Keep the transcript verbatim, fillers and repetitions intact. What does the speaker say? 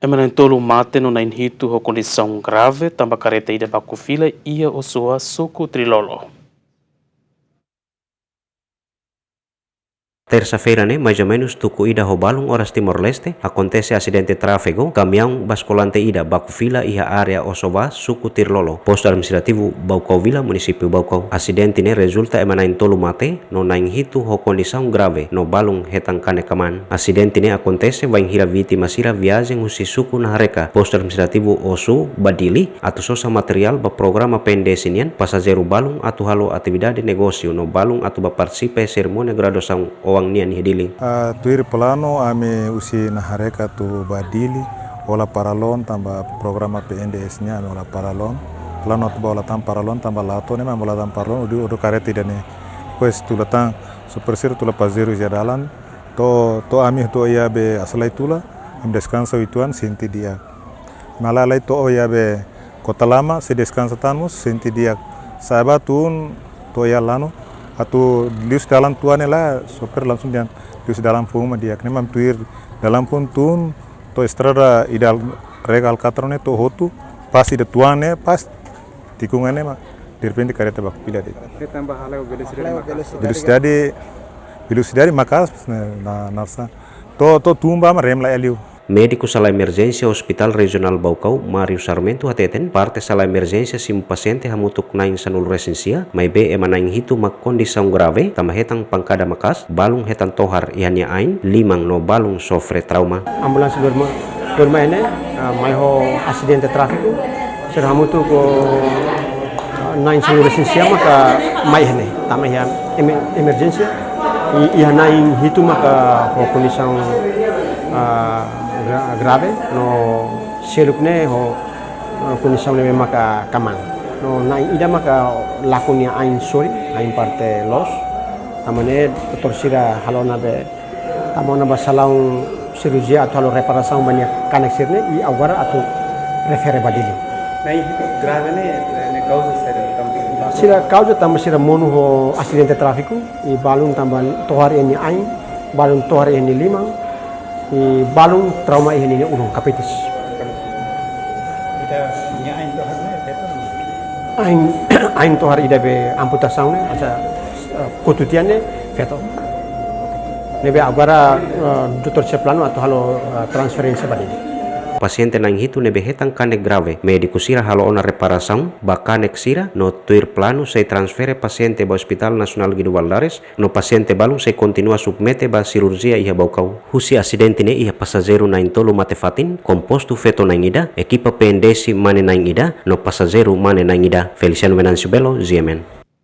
Ema na'in-tolu mate no na'in-hitu ho kondisaun grave tanba kareta ida baku fila iha Osoa, suku Trilolo. Tersa-feira ne'e, mais ou menus tuku ida ho balun oras Timor-Leste, akontese asidente tráfegu, kamiaun baskulante ida baku fila iha área Osoa, suku Trilolo, Postu Administrativu Baucau Vila, Munisípiu Baucau. Asidente ne'e rezulta ema na'in-tolu mate, no na'in-hitu ho kondisaun grave, no balun hetan kanek kamaan. Asidente ne'e akontese bainhira vítima sira viajen husi suku Nahareka, Postu Administrativu Osu, ba Dili, atu sosa materiál ba programa P N D S nian, pasajeiru balun atu halo atividade negósiu no balun atu ba partisipa iha serimónia graduasaun oan nian iha Dili. Ah, tuir planu ami husi Nahareka atu ba Dili, hola paralon tanba programa P N D S nian ami hola paralon. Planu atu ba hola tan paralon tanba la'o to'o ne'e mak hola tan paralon, hodi, hodi kareta ida-ne'e. Depois tula tan, sopir sira tula pasajeiru iha dalan, to'o, to'o ami to'o iha be Asalai Tula, ami deskansa uitoan, sente di'ak. Maibé to'o iha be Kota Lama, sei deskansa tan mós, sente di'ak. Sa'e ba tun to'o iha Lanu, atu liu husi dalan tua ne'e lae, sopir langsung dehan liu husi dalan foun mak di'ak. Ne'e mak tuir dalan foun tun to'o estrada ida Rega Alkatara ne'e to'o hotu, pas ida tuan ne'e, pas tikungan ne'e mak derrepente kareta baku fila de'it. Ne'e tanba halo velosidade maka'as. Velosidade, velosidade maka'as, ne'e, na, na sa. To'o, to'o tun ba mak rem la iha liu. Médiku sala emerjénsia Hospital Rejionál Baucau, Mário Sarmento hateten, parte sala emerjénsia simu pasiente hamutuk na'in sanulu-resin-sia, maibé ema na'in-hitu mak kondisaun grave, tanba hetan pankada maka'as, balun hetan tohar iha nia ain, liman no balun sofre trauma. Ambulánsia dua puluh lima, dua puluh lima ne'e, ah, mai ho asidente tráfegu, sira hamutuk ho, ah, na'in sanulu-resin-sia maka mai iha ne'e, tama iha emer-, emerjénsia, i-, iha na'in-hitu maka ho kondisaun, ah, gra-, grave, no seluk ne'e ho, ah, kondisaun ne'ebé maka kamaan. No na'in ida maka lakon nia ain sorin, ain parte loos, tanba ne'e doutór sira halo ona be tama ona ba salaun sirurjia atu halo reparasaun ba nia kanek sira-ne'e, i agora atu refere ba Dili. Na'in-hitu grave ne'e, ne'e kauza saida? Sira kauza tanba sira monu ho asidente tráfegu, i balun tanba tohar iha nia ain, balun tohar iha nia liman, i balun trauma iha nia ulun, kapitis. Ita nia ain tohar ne'e feto? Ain, ain tohar ida be amputasaun ne'e, asa, eh, kotu tiha ne'e feto. Ne'ebé agora, eh, doutór sira planu atu halo, eh, transferénsia ba Dili. Pasiente na'in-hitu ne'ebé hetan kanek grave, médiku sira halo ona reparasaun ba kanek sira, no tuir planu sei transfere pasiente ba Hospital Nasionál Guido Valadares, no pasiente balun sei kontinua submete ba sirurjia iha Baucau. Husi asidente ne'e iha pasajeiru na'in-tolu mate fatin, kompostu feto na'in-ida, ekipa P N D S mane na'in-ida, no pasajeiru mane na'in-ida. Feliciano Venâncio Belo, G M N.